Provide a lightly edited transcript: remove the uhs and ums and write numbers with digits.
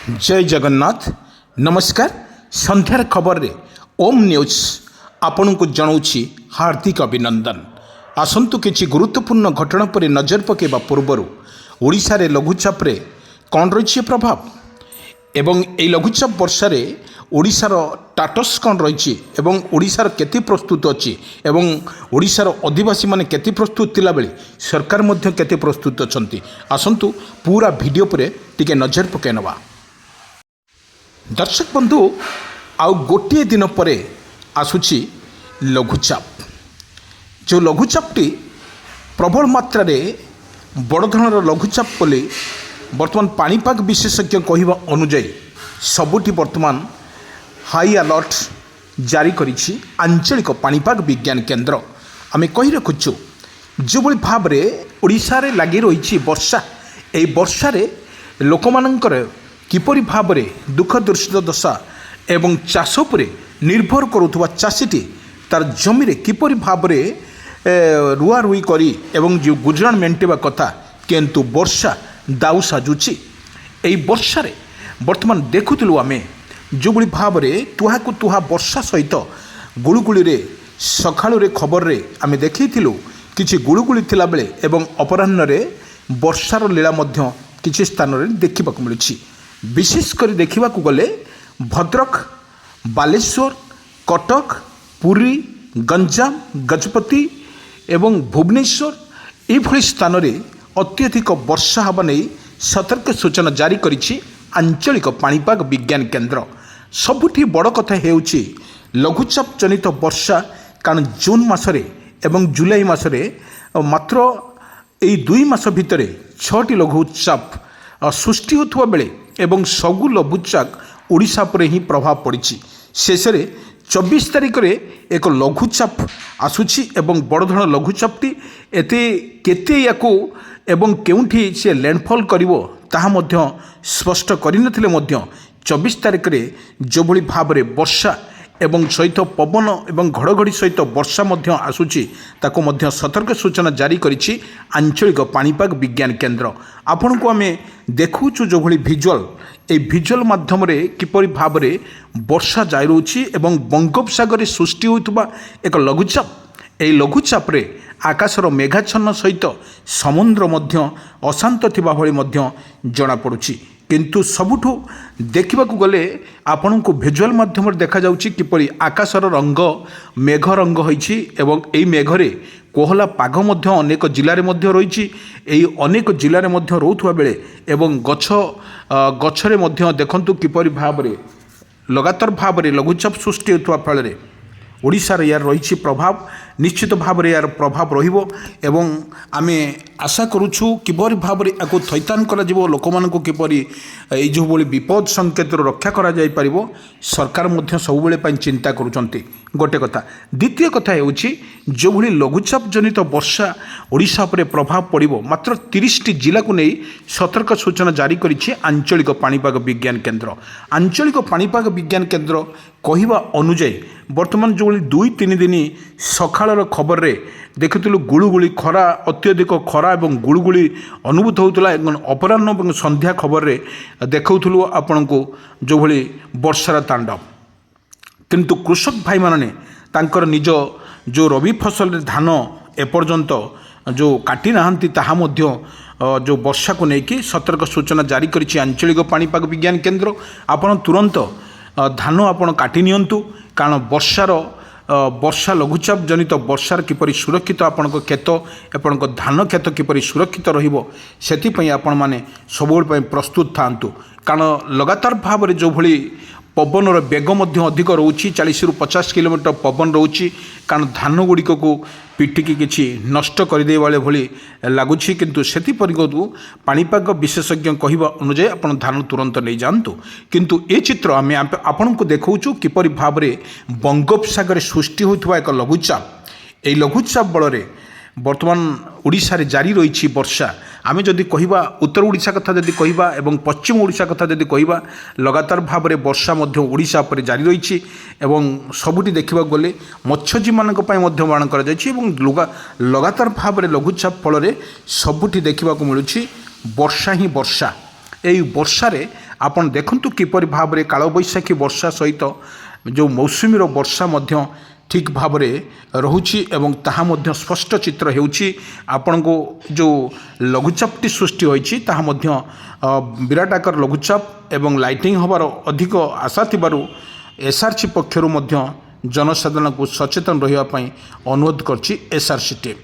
ଜୟ ଜଗନ୍ନାଥ। ନମସ୍କାର। ସନ୍ଧ୍ୟାର ଖବରରେ ଓମ୍ ନ୍ୟୁଜ୍ ଆପଣଙ୍କୁ ଜଣାଉଛି ହାର୍ଦ୍ଦିକ ଅଭିନନ୍ଦନ। ଆସନ୍ତୁ, କିଛି ଗୁରୁତ୍ୱପୂର୍ଣ୍ଣ ଘଟଣା ଉପରେ ନଜର ପକାଇବା ପୂର୍ବରୁ ଓଡ଼ିଶାରେ ଲଘୁଚାପରେ କ'ଣ ରହିଛି ପ୍ରଭାବ ଏବଂ ଏହି ଲଘୁଚାପ ବର୍ଷାରେ ଓଡ଼ିଶାର ଷ୍ଟାଟସ୍ କ'ଣ ରହିଛି ଏବଂ ଓଡ଼ିଶାର କେତେ ପ୍ରସ୍ତୁତ ଅଛି ଏବଂ ଓଡ଼ିଶାର ଅଧିବାସୀମାନେ କେତେ ପ୍ରସ୍ତୁତ ଥିଲାବେଳେ ସରକାର ମଧ୍ୟ କେତେ ପ୍ରସ୍ତୁତ ଅଛନ୍ତି, ଆସନ୍ତୁ ପୁରା ଭିଡ଼ିଓ ଉପରେ ଟିକେ ନଜର ପକାଇ ନେବା। ଦର୍ଶକ ବନ୍ଧୁ, ଆଉ ଗୋଟିଏ ଦିନ ପରେ ଆସୁଛି ଲଘୁଚାପ। ଯେଉଁ ଲଘୁଚାପଟି ପ୍ରବଳ ମାତ୍ରାରେ ବଡ଼ ଧରଣର ଲଘୁଚାପ ବୋଲି ବର୍ତ୍ତମାନ ପାଣିପାଗ ବିଶେଷଜ୍ଞ କହିବା ଅନୁଯାୟୀ ସବୁଠି ବର୍ତ୍ତମାନ ହାଇ ଆଲର୍ଟ ଜାରି କରିଛି ଆଞ୍ଚଳିକ ପାଣିପାଗ ବିଜ୍ଞାନ କେନ୍ଦ୍ର। ଆମେ କହି ରଖୁଛୁ, ଯେଉଁଭଳି ଭାବରେ ଓଡ଼ିଶାରେ ଲାଗି ରହିଛି ବର୍ଷା, ଏହି ବର୍ଷାରେ ଲୋକମାନଙ୍କର କିପରି ଭାବରେ ଦୁଃଖ ଦୁର୍ଦ୍ଦଶା ଦଶା ଏବଂ ଚାଷ ଉପରେ ନିର୍ଭର କରୁଥିବା ଚାଷୀଟି ତାର ଜମିରେ କିପରି ଭାବରେ ରୁଆ ରୁଇ କରି ଏବଂ ଯେଉଁ ଗୁଜୁରାଣ ମେଣ୍ଟିବା କଥା, କିନ୍ତୁ ବର୍ଷା ଦାଉ ସାଜୁଛି। ଏହି ବର୍ଷାରେ ବର୍ତ୍ତମାନ ଦେଖୁଥିଲୁ ଆମେ ଯେଉଁଭଳି ଭାବରେ ତୁହାକୁ ତୁହା ବର୍ଷା ସହିତ ଗୁଳୁଗୁଳିରେ ସକାଳୁରେ ଖବରରେ ଆମେ ଦେଖେଇଥିଲୁ, କିଛି ଗୁଳୁଗୁଳି ଥିଲାବେଳେ ଏବଂ ଅପରାହ୍ନରେ ବର୍ଷାର ଲୀଳା ମଧ୍ୟ କିଛି ସ୍ଥାନରେ ଦେଖିବାକୁ ମିଳୁଛି। ବିଶେଷ କରି ଦେଖିବାକୁ ଗଲେ ଭଦ୍ରକ, ବାଲେଶ୍ୱର, କଟକ, ପୁରୀ, ଗଞ୍ଜାମ, ଗଜପତି ଏବଂ ଭୁବନେଶ୍ୱର ଏଇଭଳି ସ୍ଥାନରେ ଅତ୍ୟଧିକ ବର୍ଷା ହେବା ନେଇ ସତର୍କ ସୂଚନା ଜାରି କରିଛି ଆଞ୍ଚଳିକ ପାଣିପାଗ ବିଜ୍ଞାନ କେନ୍ଦ୍ର। ସବୁଠି ବଡ଼ କଥା ହେଉଛି ଲଘୁଚାପ ଜନିତ ବର୍ଷା, କାରଣ ଜୁନ୍ ମାସରେ ଏବଂ ଜୁଲାଇ ମାସରେ ମାତ୍ର ଏଇ 2 ମାସ ଭିତରେ ଛଅଟି ଲଘୁଚାପ ସୃଷ୍ଟି ହେଉଥିବା ବେଳେ ଏବଂ ସବୁ ଲଘୁଚାପ ଓଡ଼ିଶା ଉପରେ ହିଁ ପ୍ରଭାବ ପଡ଼ିଛି। ଶେଷରେ 24 ତାରିଖରେ ଏକ ଲଘୁଚାପ ଆସୁଛି ଏବଂ ବଡ଼ ଧରଣ ଲଘୁଚାପଟି ଏତେ କେତେ ୟାକୁ ଏବଂ କେଉଁଠି ସେ ଲ୍ୟାଣ୍ଡଫଲ୍ କରିବ ତାହା ମଧ୍ୟ ସ୍ପଷ୍ଟ କରିନଥିଲେ ମଧ୍ୟ 24 ତାରିଖରେ ଯେଉଁଭଳି ଭାବରେ ବର୍ଷା ଏବଂ ସହିତ ପବନ ଏବଂ ଘଡ଼ଘଡ଼ି ସହିତ ବର୍ଷା ମଧ୍ୟ ଆସୁଛି, ତାକୁ ମଧ୍ୟ ସତର୍କ ସୂଚନା ଜାରି କରିଛି ଆଞ୍ଚଳିକ ପାଣିପାଗ ବିଜ୍ଞାନ କେନ୍ଦ୍ର। ଆପଣଙ୍କୁ ଆମେ ଦେଖାଉଛୁ ଯେଉଁଭଳି ଭିଜୁଆଲ୍, ଏହି ଭିଜୁଆଲ୍ ମାଧ୍ୟମରେ କିପରି ଭାବରେ ବର୍ଷା ଜାରି ରହୁଛି ଏବଂ ବଙ୍ଗୋପସାଗରରେ ସୃଷ୍ଟି ହେଉଥିବା ଏକ ଲଘୁଚାପ, ଏହି ଲଘୁଚାପରେ ଆକାଶର ମେଘାଚ୍ଛନ୍ନ ସହିତ ସମୁଦ୍ର ମଧ୍ୟ ଅଶାନ୍ତ ଥିବା ଭଳି ମଧ୍ୟ ଜଣାପଡ଼ୁଛି। କିନ୍ତୁ ସବୁଠୁ ଦେଖିବାକୁ ଗଲେ ଆପଣଙ୍କୁ ଭିଜୁଆଲ୍ ମାଧ୍ୟମରେ ଦେଖାଯାଉଛି କିପରି ଆକାଶର ରଙ୍ଗ ମେଘ ରଙ୍ଗ ହୋଇଛି ଏବଂ ଏହି ମେଘରେ କୋହଲା ପାଗ ମଧ୍ୟ ଅନେକ ଜିଲ୍ଲାରେ ମଧ୍ୟ ରହିଛି। ଏହି ଅନେକ ଜିଲ୍ଲାରେ ମଧ୍ୟ ରହୁଥିବା ବେଳେ ଏବଂ ଗଛରେ ମଧ୍ୟ ଦେଖନ୍ତୁ କିପରି ଭାବରେ ଲଗାତାର ଭାବରେ ଲଘୁଚାପ ସୃଷ୍ଟି ହେଉଥିବା ଫଳରେ ଓଡ଼ିଶାରେ ଏହାର ରହିଛି ପ୍ରଭାବ। ନିଶ୍ଚିତ ଭାବରେ ଏହାର ପ୍ରଭାବ ରହିବ ଏବଂ ଆମେ ଆଶା କରୁଛୁ କିପରି ଭାବରେ ଏହାକୁ ଥଇଥାନ କରାଯିବ, ଲୋକମାନଙ୍କୁ କିପରି ଏଇ ଯେଉଁଭଳି ବିପଦ ସଂକେତରୁ ରକ୍ଷା କରାଯାଇପାରିବ, ସରକାର ମଧ୍ୟ ସବୁବେଳେ ପାଇଁ ଚିନ୍ତା କରୁଛନ୍ତି। ଗୋଟେ କଥା। ଦ୍ୱିତୀୟ କଥା ହେଉଛି, ଯେଉଁଭଳି ଲଘୁଚାପ ଜନିତ ବର୍ଷା ଓଡ଼ିଶା ଉପରେ ପ୍ରଭାବ ପଡ଼ିବ, ମାତ୍ର 30ଟି ଜିଲ୍ଲାକୁ ନେଇ ସତର୍କ ସୂଚନା ଜାରି କରିଛି ଆଞ୍ଚଳିକ ପାଣିପାଗ ବିଜ୍ଞାନ କେନ୍ଦ୍ର। ଆଞ୍ଚଳିକ ପାଣିପାଗ ବିଜ୍ଞାନ କେନ୍ଦ୍ର କହିବା ଅନୁଯାୟୀ ବର୍ତ୍ତମାନ ଯେଉଁଭଳି 2-3 ଦିନ ସକାଳର ଖବରରେ ଦେଖୁଥିଲୁ ଗୁଳୁଗୁଳି ଖରା, ଅତ୍ୟଧିକ ଖରା ଏବଂ ଗୁଳୁଗୁଳି ଅନୁଭୂତ ହେଉଥିଲା ଏବଂ ଅପରାହ୍ନ ଏବଂ ସନ୍ଧ୍ୟା ଖବରରେ ଦେଖାଉଥିଲୁ ଆପଣଙ୍କୁ ଯେଉଁଭଳି ବର୍ଷାର ତାଣ୍ଡବ। କିନ୍ତୁ କୃଷକ ଭାଇମାନେ ତାଙ୍କର ନିଜ ଯେଉଁ ରବି ଫସଲରେ ଧାନ ଏପର୍ଯ୍ୟନ୍ତ ଯେଉଁ କାଟି ନାହାନ୍ତି, ତାହା ମଧ୍ୟ ଯେଉଁ ବର୍ଷାକୁ ନେଇକି ସତର୍କ ସୂଚନା ଜାରି କରିଛି ଆଞ୍ଚଳିକ ପାଣିପାଗ ବିଜ୍ଞାନ କେନ୍ଦ୍ର। ଆପଣ ତୁରନ୍ତ ଧାନ ଆପଣ କାଟି ନିଅନ୍ତୁ, କାରଣ ବର୍ଷା ଲଘୁଚାପ ଜନିତ ବର୍ଷାର କିପରି ସୁରକ୍ଷିତ ଆପଣଙ୍କ କ୍ଷେତ, ଆପଣଙ୍କ ଧାନ କ୍ଷେତ କିପରି ସୁରକ୍ଷିତ ରହିବ, ସେଥିପାଇଁ ଆପଣମାନେ ସବୁବେଳେ ପାଇଁ ପ୍ରସ୍ତୁତ ଥାଆନ୍ତୁ। କାରଣ ଲଗାତାର ଭାବରେ ଯେଉଁଭଳି ପବନର ବେଗ ମଧ୍ୟ ଅଧିକ ରହୁଛି, 40ରୁ 50 କିଲୋମିଟର ପବନ ରହୁଛି, କାରଣ ଧାନ ଗୁଡ଼ିକକୁ ପିଟିକି କିଛି ନଷ୍ଟ କରିଦେବା ଭଳି ଲାଗୁଛି। କିନ୍ତୁ ସେଥିପରି ପାଣିପାଗ ବିଶେଷଜ୍ଞ କହିବା ଅନୁଯାୟୀ ଆପଣ ଧାନ ତୁରନ୍ତ ନେଇଯାଆନ୍ତୁ। କିନ୍ତୁ ଏ ଚିତ୍ର ଆମେ ଆପଣଙ୍କୁ ଦେଖାଉଛୁ କିପରି ଭାବରେ ବଙ୍ଗୋପସାଗରରେ ସୃଷ୍ଟି ହେଉଥିବା ଏକ ଲଘୁଚାପ, ଏହି ଲଘୁଚାପ ବଳରେ ବର୍ତ୍ତମାନ ଓଡ଼ିଶାରେ ଜାରି ରହିଛି ବର୍ଷା। ଆମେ ଯଦି କହିବା ଉତ୍ତର ଓଡ଼ିଶା କଥା ଯଦି କହିବା ଏବଂ ପଶ୍ଚିମ ଓଡ଼ିଶା କଥା ଯଦି କହିବା, ଲଗାତାର ଭାବରେ ବର୍ଷା ମଧ୍ୟ ଓଡ଼ିଶା ଉପରେ ଜାରି ରହିଛି ଏବଂ ସବୁଠି ଦେଖିବାକୁ ଗଲେ ମତ୍ସ୍ୟଜୀବୀମାନଙ୍କ ପାଇଁ ମଧ୍ୟ ବାରଣ କରାଯାଇଛି ଏବଂ ଲଗାତାର ଭାବରେ ଲଘୁଚାପ ଫଳରେ ସବୁଠି ଦେଖିବାକୁ ମିଳୁଛି ବର୍ଷା ହିଁ ବର୍ଷା। ଏହି ବର୍ଷାରେ ଆପଣ ଦେଖନ୍ତୁ କିପରି ଭାବରେ କାଳବୈଶାଖୀ ବର୍ଷା ସହିତ ଯେଉଁ ମୌସୁମୀର ବର୍ଷା ମଧ୍ୟ ଠିକ୍ ଭାବରେ ରହୁଛି ଏବଂ ତାହା ମଧ୍ୟ ସ୍ପଷ୍ଟ ଚିତ୍ର ହେଉଛି। ଆପଣଙ୍କୁ ଯେଉଁ ଲଘୁଚାପଟି ସୃଷ୍ଟି ହୋଇଛି, ତାହା ମଧ୍ୟ ବିରାଟ ଆକାର ଲଘୁଚାପ ଏବଂ ଲାଇଟନିଂ ହେବାର ଅଧିକ ଆଶା ଥିବାରୁ ଏସ୍ଆର୍ସି ପକ୍ଷରୁ ମଧ୍ୟ ଜନସାଧାରଣଙ୍କୁ ସଚେତନ ରହିବା ପାଇଁ ଅନୁରୋଧ କରିଛି ଏସ୍ଆର୍ସି ଟିମ୍।